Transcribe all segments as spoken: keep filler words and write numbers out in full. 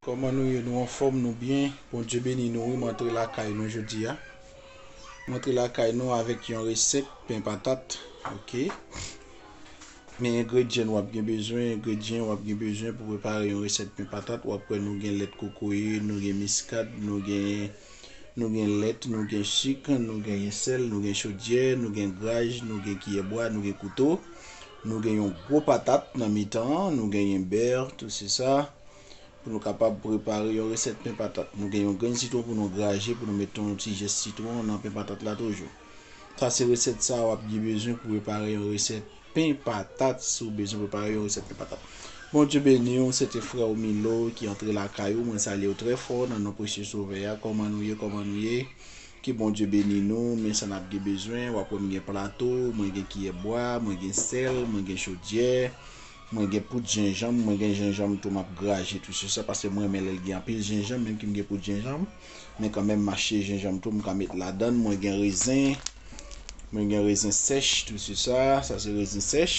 Kòman nou ye? Nou anfòm, nou byen? Bondye beni nou, wi, m antre lakay nou jodi a. M antre lakay nou avèk yon resèt pen patat, oke. Men engredyan w ap gen bezwen, engredyan w ap gen bezwen pou prepare yon resèt pen patat, w ap wè nou gen lèt kokoye, nou gen miskad, nou gen, nou gen lèt, nou gen sik, nou gen sèl, nou gen chodyè, nou gen graj, nou gen kiyè bwa, nou gen kouto, nou gen yon gwo patat nan mitan an, nou genyen bè, tout se sa. Pou nou kapab prepare yon resèt pen patat. Nou gen yon grenn sitwon pou nou graje, pou nou met yon ti zès sitwon nan pen patat la toujou. Sa se resèt sa w ap gen bezwen pou prepare yon resèt pen patat, si w bezwen prepare yon resèt pen patat. Bondye beni w, se te frè w Milo ki antre lakay ou. Mwen salye w trè fò nan non presye Sovè a. Kòman nou ye? Kòman nou ye? Ke Bondye beni nou. Men sa n ap gen bezwen. W ap wè m gen plato, mwen gen kiyè bwa, mwen gen sèl, mwen gen chodyè, mwen gen poud jenjanm, mwen gen jenjanm tou, m ap graje tou sou sa, paske mwen renmen lè l gen anpil jenjanm, menm ke m gen poud jenjanm, men kanmenm m achte jenjanm tou, m ka met ladann, mwen gen rezen, mwen gen rezen sèch tou sou sa, sa se rezen sèch,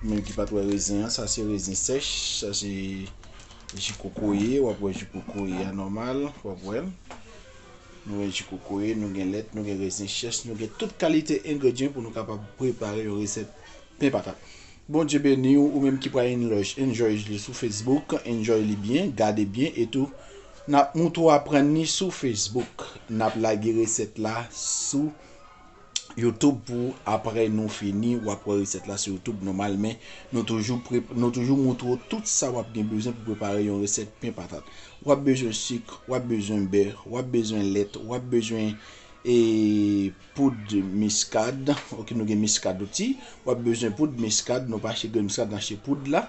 menm ki pa t wè rezen an, sa se rezen sèch, sa se ji kokoye, w ap wè ji kokoye a nòmal, w ap wè l. Nou gen ji kokoye, nou gen lèt, nou gen rezen sèch, nou gen tout kalite engredyan pou nou kapab prepare yon resèt pen patat. Bondye beni w, ou menm ki pral enjoy, enjoy li sou Facebook, enjoy li byen, gade byen, e tou n ap moutre w aprann li sou Facebook. N ap lage resèt la sou YouTube pou apre nou fini, w ap wè resèt la sou YouTube nòmal, men nou toujou pre-, nou toujou moutre w tout sa w ap gen bezwen pou prepare yon resèt pen patat. W ap bezwen sik, w ap bezwen bè, w ap bezwen lèt, w ap bezwen, e, poud miskad. Oke, nou gen miskad tou. W ap bezwen poud miskad, nou pa achte grenn miskad, n achte poud la.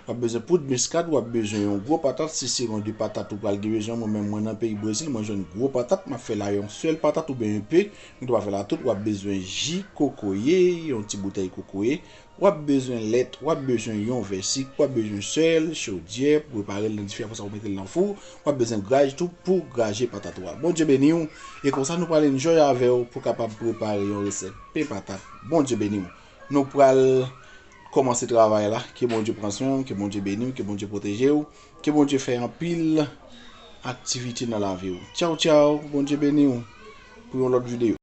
W ap bezwen poud miskad, w ap bezwen yon gwo patat, si se yon de patat ou pral gen bezwen, mwen menm mwen nan peyi Brezil, mwen jwenn gwo patat, m ap fè la yon sèl patat oubyen yon pe, mwen tou pa fè la tout, w ap bezwen ji kokoye, yon ti boutèy kokoye, w ap bezwen lèt, w ap bezwen yon vè sik, w ap bezwen sèl, chodyè pou prepare l nan dife, apre sa w mete l nan fou, w ap bezwen graj tou pou graje patat ou a. Bondye beni w, e konsa nou pral enjoy avè w pou kapab prepare yon resèt pen patat. Bondye beni w. Nou pral kòmanse travay la. Ke Bondye pran swen w, ke Bondye beni w, ke Bondye pwoteje w, ke Bondye fè anpil aktivite nan lavi w. Tchaw, tchaw, Bondye beni w pou yon lòt videyo.